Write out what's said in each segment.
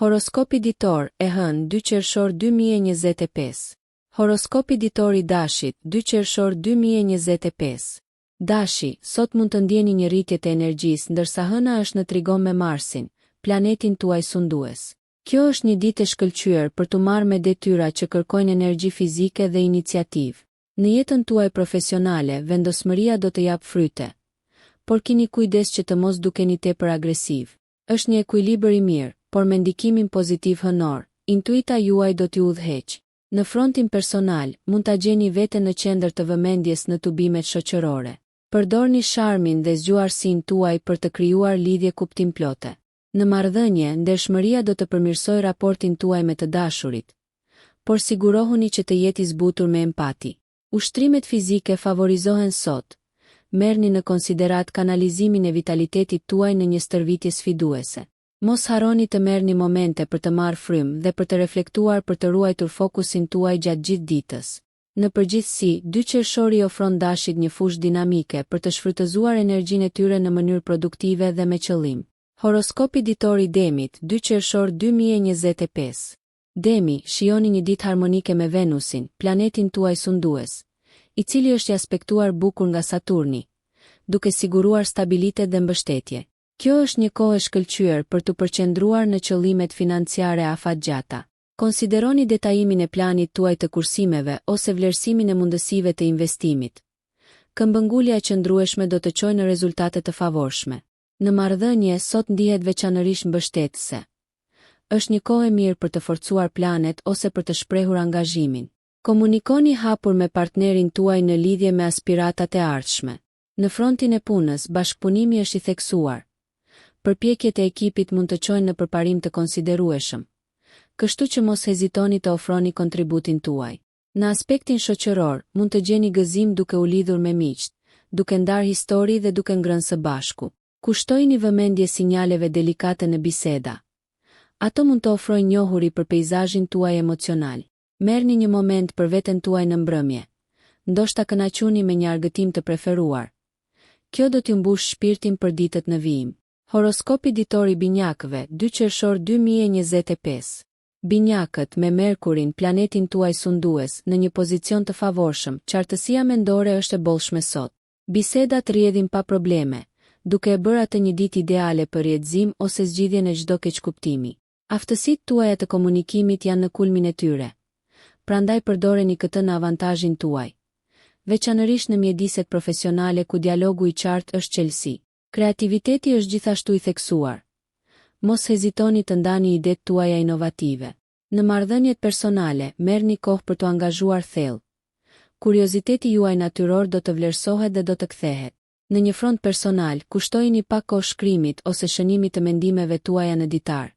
Horoskopi ditor, e hënë, 2 qershor 2025. Horoskopi ditor i Dashit, 2 qershor 2025. Dashi, sot mund të ndjeni një rritje të energjisë ndërsa Hëna është në trigon me Marsin, planetin tuaj sundues. Kjo është një ditë e shkëlqyer për t'u marrë me detyra që kërkojnë energji fizike dhe iniciativë. Në jetën tuaj profesionale, vendosmëria do të japë fryte. Por kini kujdes që të mos dukeni tepër agresivë. Është një ekuilibër i mirë, por me ndikimin pozitiv hënor, intuita juaj do t'ju udhëheqë. Në frontin personal, mund ta gjeni veten në qendër të vëmendjes në tubimet shoqërore. Përdorni sharmin dhe zgjuarsinë tuaj për të krijuar lidhje kuptimplote. Në marrëdhënie, ndershmëria do të përmirësojë raportin tuaj me të dashurit. Por sigurohuni që të jetë i zbutur me empati. Ushtrimet fizike favorizohen sot. Merrni në konsideratë kanalizimin e vitalitetit tuaj në një stërvitje sfiduese. Mos harroni të merrni momente për të marrë frymë dhe për të reflektuar për të ruajtur fokusin tuaj gjatë gjithë ditës. Në përgjithësi, 2 qershori i ofron Dashit një fushë dinamike për të shfrytëzuar energjinë e tyre në mënyrë produktive dhe me qëllim. Horoskopi ditor i Demit, 2 qershor 2025. Demi, shijoni një ditë harmonike me Venusin, planetin tuaj sundues, i cili është i aspektuar bukur nga Saturni, duke siguruar stabilitet dhe mbështetje. Kjo është një kohë e shkëlqyer për t'u përqendruar në qëllimet financiare afatgjata. Konsideroni detajimin e planit tuaj të kursimeve ose vlerësimin e mundësive të investimit. Këmbëngulja e qëndrueshme do të çojë në rezultate të favorshme. Në marrëdhënie, sot ndihet veçanërisht mbështetëse. Është një kohë e mirë për të forcuar planet ose për të shprehur angazhimin. Komunikoni hapur me partnerin tuaj në lidhje me aspiratat e ardhshme. Në frontin e punës, bashkëpunimi është i theksuar. Përpjekjet e ekipit mund të çojnë në përparim të konsiderueshëm. Kështu që mos hezitoni të ofroni kontributin tuaj. Në aspektin shoqëror, mund të gjeni gëzim duke u lidhur me miqtë, duke ndarë histori dhe duke ngrënë së bashku. Kushtojini vëmendje sinjaleve delikate në biseda. Ato mund të ofrojnë njohuri për peizazhin tuaj emocional. Merrni një moment për veten tuaj në mbrëmje. Ndoshta kënaquni me një argëtim të preferuar. Kjo do t'ju mbushë shpirtin për ditët në vijim. Horoskopi ditor i Binjakëve, 2 qershor 2025. Binjakët, me Merkurin, planetin tuaj sundues, në një pozicion të favorshëm, qartësia mendore është e bollshme sot. Bisedat rrjedhin pa probleme, duke e bërë atë një ditë ideale për rrjetëzim ose zgjidhjen e çdo keqkuptimi. Aftësitë tuaja të komunikimit janë në kulmin e tyre. Prandaj përdoreni këtë në avantazhin tuaj. Veçanërisht në mjediset profesionale ku dialogu i qartë është çelësi. Kreativiteti është gjithashtu i theksuar. Mos hezitoni të ndani idetë tuaja inovative. Në marrëdhëniet personale, merrni kohë për t'u angazhuar thellë. Kurioziteti juaj natyror do të vlerësohet dhe do të kthehet. Në një front personal, kushtojini pak kohë shkrimit ose shënimit të mendimeve tuaja në ditar.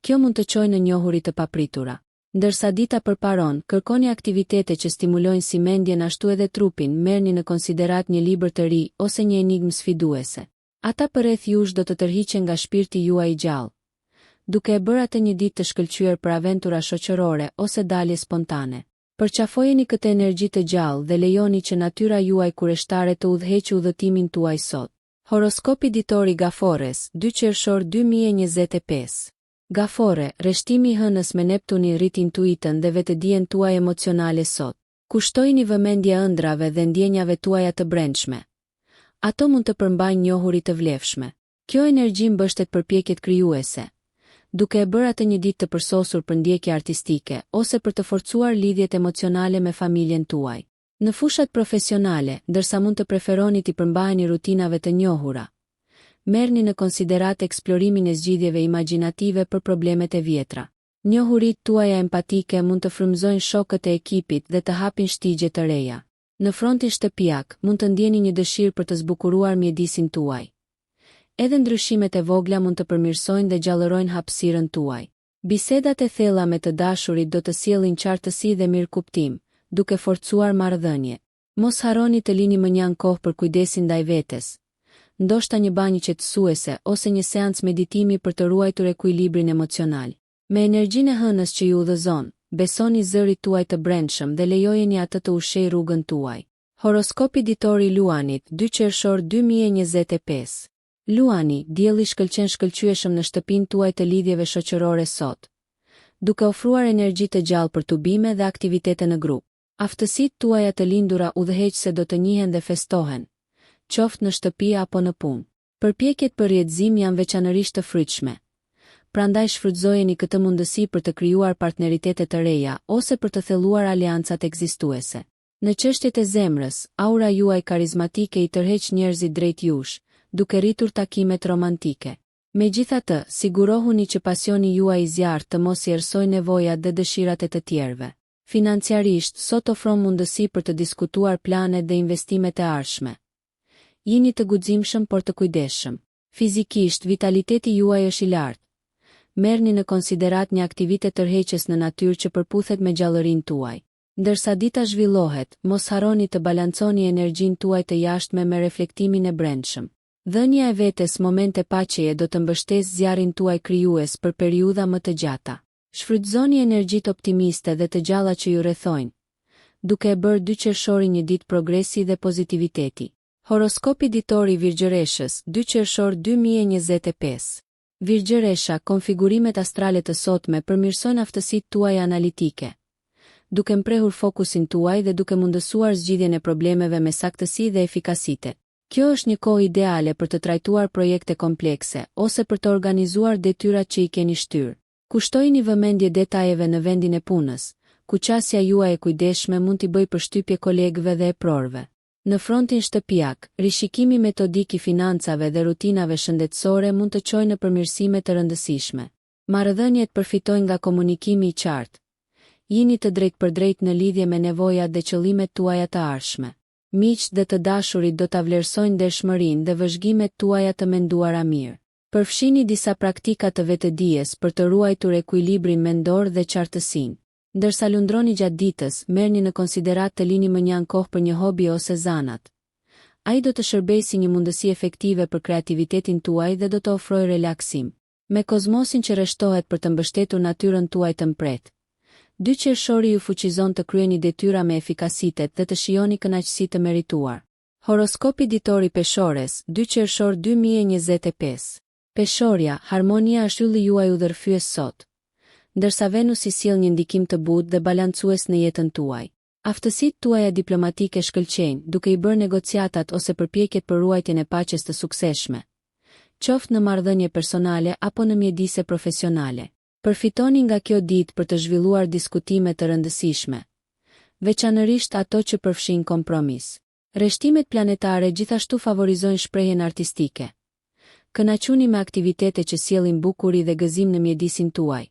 Kjo mund të çojë në njohuri të papritura. Ndërsa dita përparon, kërkoni aktivitete që stimulojnë si mendjen ashtu edhe trupin, merrni në konsideratë një libër të ri ose një enigmë sfiduese. Ata përreth jush do të tërhiqen nga shpirti juaj i gjallë. Duke e bërë atë një ditë të shkëlqyer për aventura shoqërore ose dalje spontane. Përqafojeni këtë energji të gjallë dhe lejoni që natyra juaj kureshtare të udhëheqë udhëtimin tuaj sot. Horoskopi ditor i Gaforres, 2 qershor 2025. Gaforre, rreshtimi i Hënës me Neptunin rrit intuitën dhe vetëdijen tuaj emocionale sot. Kushtojini vëmendje ëndrrave dhe ndjenjave tuaja të brendshme. Ato mund të përmbajnë njohuri të vlefshme. Kjo energji mbështet përpjekjet krijuese, duke e bërë atë një ditë të përsosur për ndjekje artistike ose për të forcuar lidhjet emocionale me familjen tuaj. Në fushat profesionale, ndërsa mund të preferoni t'i përmbaheni rutinave të njohura, merrni në konsideratë eksplorimin e zgjidhjeve imagjinative për problemet e vjetra. Njohuritë tuaja empatike mund të frymëzojnë shokët e ekipit dhe të hapin shtigje të reja. Në frontin shtëpiak, mund të ndjeni një dëshirë për të zbukuruar mjedisin tuaj. Edhe ndryshimet e vogla mund të përmirësojnë dhe gjallërojnë hapësirën tuaj. Bisedat e thella me të dashurit do të sjellin qartësi dhe mirëkuptim, duke forcuar marrëdhëniet. Mos harroni të lini mënjanë kohë për kujdesin ndaj vetes. Ndoshta një banjë qetësuese ose një seancë meditimi për të ruajtur ekuilibrin emocional. Me energjinë e hënës që ju udhëzon, besoni zërit tuaj të brendshëm dhe lejojeni atë të ushqejë rrugën tuaj. Horoskopi ditor i Luanit, 2 qershor 2025. Luani, dielli shkëlqen shkëlqyeshëm në shtëpinë tuaj të lidhjeve shoqërore sot, duke ofruar energji të gjallë për tubime dhe aktivitete në grup. Aftësitë tuaja të lindura udhëheqëse do të njihen dhe festohen, qoftë në shtëpi apo në punë. Përpjekjet për rrjetëzim janë veçanërisht të frytshme, prandaj shfrytëzojeni këtë mundësi për të krijuar partneritete të reja ose për të thelluar aleancat ekzistuese. Në çështjet e zemrës, aura juaj karizmatike i tërheq njerëzit drejt jush, duke rritur takimet romantike. Megjithatë, sigurohuni që pasioni juaj i zjarrtë të mos i errësojë nevojat dhe dëshirat e të tjerëve. Financiarisht, sot ofron mundësi për të diskutuar planet dhe investimet e ardhshme. Jini të guximshëm por të kujdesshëm. Fizikisht, vitaliteti juaj është i lartë. Merrni në konsideratë një aktivitet tërheqës në natyrë që përputhet me gjallërinë tuaj. Ndërsa dita zhvillohet, mos harroni të balanconi energjinë tuaj të jashtme me reflektimin e brendshëm. Dhënia e vetes momente paqeje do të mbështesë zjarrin tuaj krijues për periudha më të gjata. Shfrytëzoni energjitë optimiste dhe të gjalla që ju rrethojnë, duke e bërë 2 qershorin një ditë progresi dhe pozitiviteti. Horoskopi ditor i Virgjëreshës, 2 qershor 2025. Virgjëresha, konfigurimet astrale të sotme përmirësojnë aftësitë tuaja analitike, duke mprehur fokusin tuaj dhe duke mundësuar zgjidhjen e problemeve me saktësi dhe efikasitet. Kjo është një kohë ideale për të trajtuar projekte komplekse ose për të organizuar detyrat që i keni shtyrë. Kushtojini vëmendje detajeve në vendin e punës, ku qasja juaj e kujdesshme mund t'i bëjë përshtypje kolegëve dhe eprorëve. Në frontin shtëpiak, rishikimi metodik i financave dhe rutinave shëndetësore mund të çojë në përmirësime të rëndësishme. Marrëdhëniet përfitojnë nga komunikimi i qartë. Jini të drejtpërdrejtë në lidhje me nevojat dhe qëllimet tuaja të ardhshme. Miqtë dhe të dashurit do ta vlerësojnë ndershmërinë dhe vëzhgimet tuaja të menduara mirë. Përfshini disa praktika të vetëdijes për të ruajtur ekuilibrin mendor dhe qartësinë. Ndërsa lundroni gjatë ditës, merrni në konsideratë të lini mënjanë kohë për një hobi ose zanat. Ai do të shërbejë si një mundësi efektive për kreativitetin tuaj dhe do të ofrojë relaksim. Me kozmosin që rreshtohet për të mbështetur natyrën tuaj të mprehtë. 2 qershori ju fuqizon të kryeni detyra me efikasitet dhe të shijoni kënaqësi të merituar. Horoskopi ditor i Peshores, 2 qershor 2025. Peshorja, harmonia është ylli juaj udhërrëfyes sot. Ndërsa Venusi sjell një ndikim të butë dhe balancues në jetën tuaj. Aftësitë tuaja diplomatike shkëlqejnë, duke i bërë negociatat ose përpjekjet për ruajtjen e paqes të suksesshme. Qoftë në marrëdhënie personale apo në mjedise profesionale. Përfitoni nga kjo ditë për të zhvilluar diskutime të rëndësishme, veçanërisht ato që përfshijnë kompromis. Rreshtimet planetare gjithashtu favorizojnë shprehjen artistike. Kënaquni me aktivitete që sjellin bukuri dhe gëzim në mjedisin tuaj,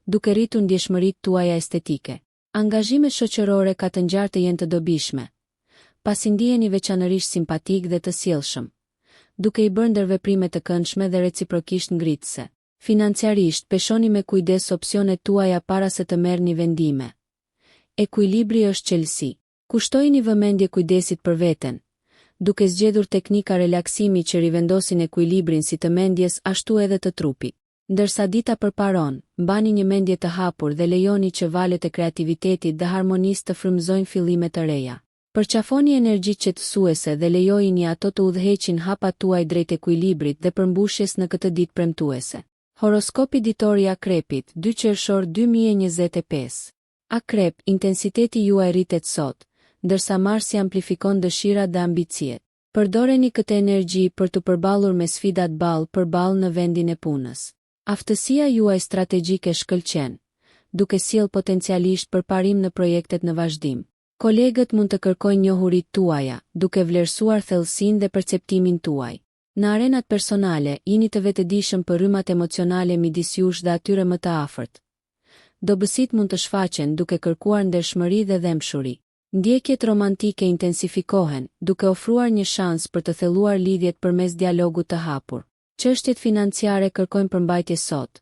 duke rritur ndjeshmëritë tuaja estetike. Angazhimet shoqërore ka të ngjarë të jenë të dobishme, pasi ndiheni veçanërisht simpatikë dhe të sjellshëm, duke i bërë ndërveprimet të këndshme dhe reciprokisht ngritëse. Financiarisht, peshoni me kujdes opsionet tuaja para se të merrni vendime. Ekuilibri është çelësi. Kushtojini vëmendje kujdesit për veten, duke zgjedhur teknika relaksimi që rivendosin ekuilibrin si të mendjes ashtu edhe të trupit. Ndërsa dita përparon, mbani një mendje të hapur dhe lejoni që valët e kreativitetit dhe harmonisë të frymëzojnë fillime të reja. Përqafoni energjitë qetësuese dhe lejojini ato të udhëheqin hapat tuaj drejt ekuilibrit dhe përmbushjes në këtë ditë premtuese. Horoskopi ditor i Akrepit, 2 qershor 2025. Akrep, intensiteti juaj rritet sot, ndërsa Marsi amplifikon dëshirat dhe ambiciet. Përdoreni këtë energji për t'u përballur me sfidat ballë për ballë në vendin e punës. Aftësia juaj strategjike shkëlqen, duke sjellë potencialisht përparim në projektet në vazhdim. Kolegët mund të kërkojnë njohuritë tuaja, duke vlerësuar thellësinë dhe perceptimin tuaj. Në arenat personale, jini të vetëdijshëm për rrymat emocionale midis jush dhe atyre më të afërt. Dobësitë mund të shfaqen, duke kërkuar ndershmëri dhe dhembshuri. Ndjekjet romantike intensifikohen, duke ofruar një shans për të thelluar lidhjet përmes dialogut të hapur. Çështjet financiare kërkojnë përmbajtje sot.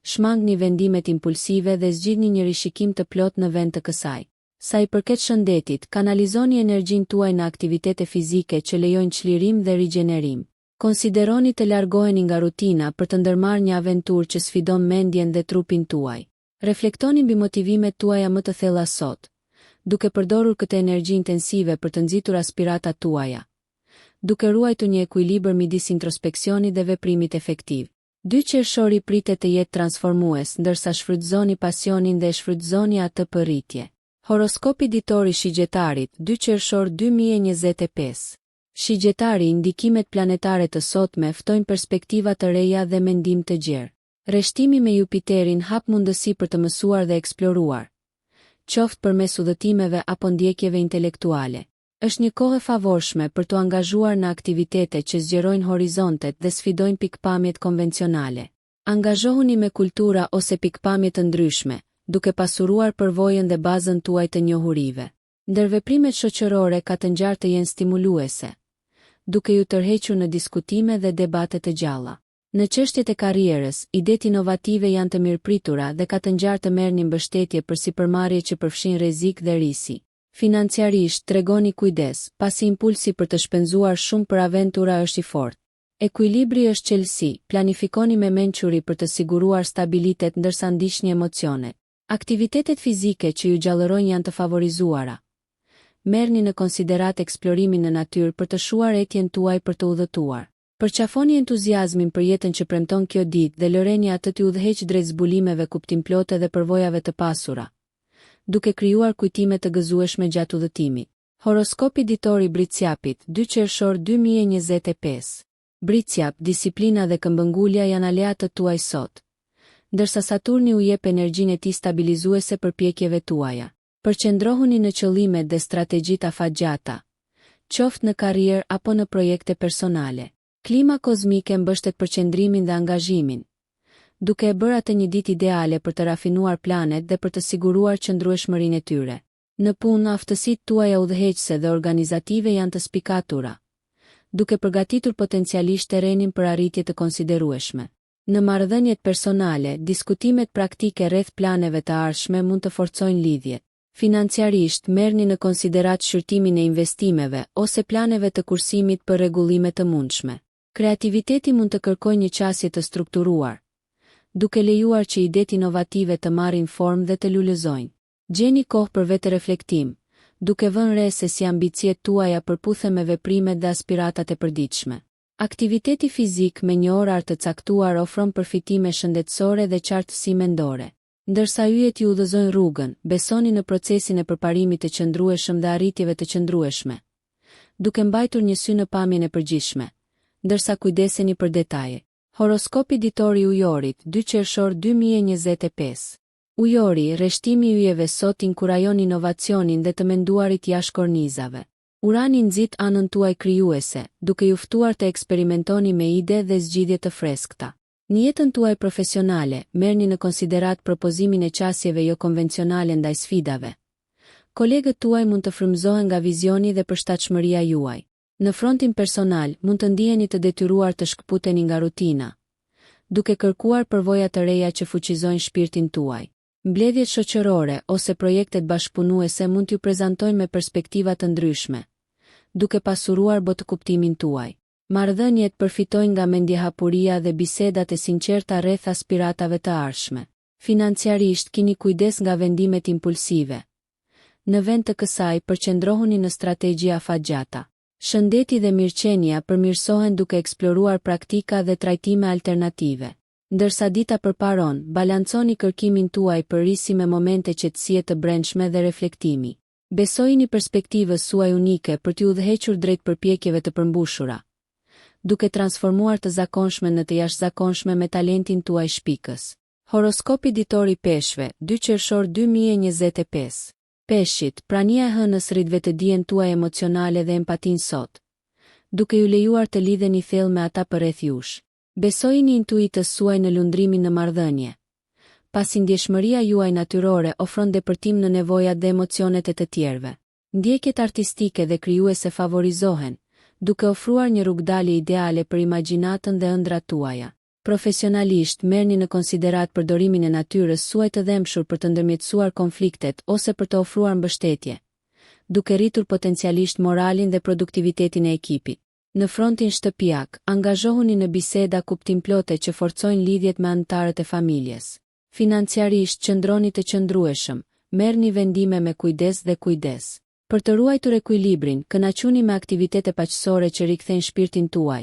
Shmangni vendimet impulsive dhe zgjidhni një rishikim të plotë në vend të kësaj. Sa i përket shëndetit, kanalizoni energjinë tuaj në aktivitete fizike që lejojnë çlirim dhe rigjenerim. Konsideroni të largoheni nga rutina për të ndërmarrë një aventurë që sfidon mendjen dhe trupin tuaj. Reflektoni mbi motivimet tuaja më të thella sot, duke përdorur këtë energji intensive për të nxitur aspiratat tuaja. duke ruajtur një ekuilibër midis introspeksionit dhe veprimit efektiv. Dy qershori pritet të jetë transformues ndërsa shfrytëzoni pasionin dhe e shfrytëzoni atë për rritje. Horoskopi ditor i Shigjetarit, dy qershor 2025. Shigjetari, ndikimet planetare të sotme ftojnë perspektiva të reja dhe mendim të gjerë. Rreshtimi me Jupiterin hap mundësi për të mësuar dhe eksploruar, qoftë përmes udhëtimeve apo ndjekjeve intelektuale. Është një kohë e favorshme për t'u angazhuar në aktivitete që zgjerojnë horizontet dhe sfidojnë pikëpamjet konvencionale. Angazhohuni me kultura ose pikëpamje të ndryshme, duke pasuruar përvojën dhe bazën tuaj të njohurive. Ndërveprimet shoqërore ka të ngjarë të jenë stimuluese, duke ju tërhequr në diskutime dhe debate të gjalla. Në çështjet e karrierës, idetë inovative janë të mirëpritura dhe ka të ngjarë të merrni mbështetje për sipërmarrje që përfshijnë rrezik dhe risi. Financiarisht, tregoni kujdes, pasi impulsi për të shpenzuar shumë për aventura është i fortë. Ekuilibri është çelësi, planifikoni me mençuri për të siguruar stabilitet ndërsa ndiqni emocionet. Aktivitetet fizike që ju gjallërojnë janë të favorizuara. Merrni në konsideratë eksplorimin në natyrë për të shuar etjen tuaj për të udhëtuar. Përqafoni entuziazmin për jetën që premton kjo ditë dhe lëreni atë t'ju udhëheqë drejt zbulimeve kuptimplote dhe përvojave të pasura, duke krijuar kujtime të gëzueshme gjatë udhëtimit. Horoskopi ditor i Bricjapit, dy qershor 2025. Bricjap, disiplina dhe këmbëngulja janë aleatët tuaj sot. Ndërsa Saturni u jep energjinë e tij stabilizuese përpjekjeve tuaja. Përqendrohuni në qëllimet dhe strategjitë afatgjata, qoftë në karrierë apo në projekte personale. Klima kozmike mbështet përqendrimin dhe angazhimin, duke e bërë atë një ditë ideale për të rafinuar planet dhe për të siguruar qëndrueshmërinë e tyre. Në punë, aftësitë tuaja udhëheqëse dhe organizative janë të spikatura, duke përgatitur potencialisht terrenin për arritje të konsiderueshme. Në marrëdhëniet personale, diskutimet praktike rreth planeve të ardhshme mund të forcojnë lidhjet. Financiarisht, merrni në konsideratë shqyrtimin e investimeve ose planeve të kursimit për rregullime të mundshme. Kreativiteti mund të kërkojë një qasje të strukturuar, duke lejuar që idetë inovative të marrin formë dhe të lulëzojnë. Gjeni kohë për vetëreflektim, duke vënë re se si ambiciet tuaja përputhen me veprimet dhe aspiratat e përditshme. Aktiviteti fizik me një orar të caktuar ofron përfitime shëndetësore dhe qartësi mendore. Ndërsa yjet ju udhëzojnë rrugën, besoni në procesin e përparimit të qëndrueshëm dhe arritjeve të qëndrueshme, duke mbajtur një sy në pamjen e përgjithshme, ndërsa kujdeseni për detaje. Horoskopi ditor i Ujorit, dy qershor 2025. Ujori, rreshtimi i yjeve sot inkurajon inovacionin dhe të menduarit jashtë kornizave. Urani nxit anën tuaj krijuese, duke ju ftuar të eksperimentoni me ide dhe zgjidhje të freskëta. Në jetën tuaj profesionale, merrni në konsideratë propozimin e qasjeve jokonvencionale ndaj sfidave. Kolegët tuaj mund të frymëzohen nga vizioni dhe përshtatshmëria juaj. Në frontin personal, mund të ndiheni të detyruar të shkëputeni nga rutina, duke kërkuar përvoja të reja që fuqizojnë shpirtin tuaj. Mbledhjet shoqërore ose projektet bashkëpunuese mund t'ju prezantojnë me perspektiva të ndryshme, duke pasuruar botëkuptimin tuaj. Marrëdhëniet përfitojnë nga mendjehapuria dhe bisedat e sinqerta rreth aspiratave të ardhshme. Financiarisht, kini kujdes nga vendimet impulsive. Në vend të kësaj, përqendrohuni në strategji afatgjata. Shëndeti dhe mirëqenia përmirësohen duke eksploruar praktika dhe trajtime alternative. Ndërsa dita përparon, balanconi kërkimin tuaj për risi me momente qetësie të brendshme dhe reflektimi. Besojini perspektivës suaj unike për t'ju udhëhequr drejt përpjekjeve të përmbushura, duke transformuar të zakonshmen në të jashtëzakonshme me talentin tuaj shpikës. Horoskopi ditor i Peshqve, dy qershor 2025. Peshqit, prania e Hënës rrit vetëdijen tuaj emocionale dhe empatinë sot, duke ju lejuar të lidheni thellë me ata përreth jush. Besojini intuitës suaj në lundrimin në marrëdhënie, pasi ndjeshmëria juaj natyrore ofron depërtim në nevojat dhe emocionet e të tjerëve. Ndjekjet artistike dhe krijuese favorizohen, duke ofruar një rrugëdalje ideale për imagjinatën dhe ëndrrat tuaja. Profesionalisht, merrni në konsideratë përdorimin e natyrës suaj të dhembshur për të ndërmjetësuar konfliktet ose për të ofruar mbështetje, duke rritur potencialisht moralin dhe produktivitetin e ekipit. Në frontin shtëpiak, angazhohuni në biseda kuptimplote që forcojnë lidhjet me anëtarët e familjes. Financiarisht, qëndroni të qëndrueshëm, merrni vendime me kujdes dhe kujdes. Për të ruajtur ekuilibrin, kënaquni me aktivitete paqësore që rikthejnë shpirtin tuaj,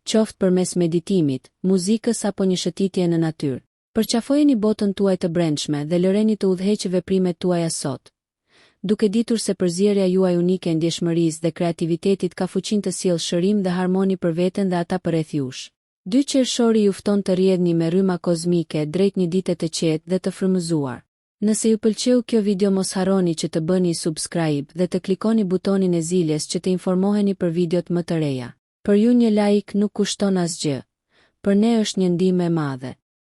qoftë përmes meditimit, muzikës apo një shëtitjeje në natyrë. Përqafojeni botën tuaj të brendshme dhe lëreni të udhëheqë veprimet tuaja sot, duke ditur se përzierja juaj unike e ndjeshmërisë dhe kreativitetit ka fuqinë të sjellë shërim dhe harmoni për veten dhe ata përreth jush. Dy qershori ju fton të rrjedhni me rryma kozmike drejt një dite të qetë dhe të frymëzuar. Nëse ju pëlqeu kjo video mos harroni që të bëni subscribe dhe të klikoni butonin e ziles që të informoheni për videot më të reja. Për ju një like nuk kushton asgjë, për ne është një ndihmë e madhe.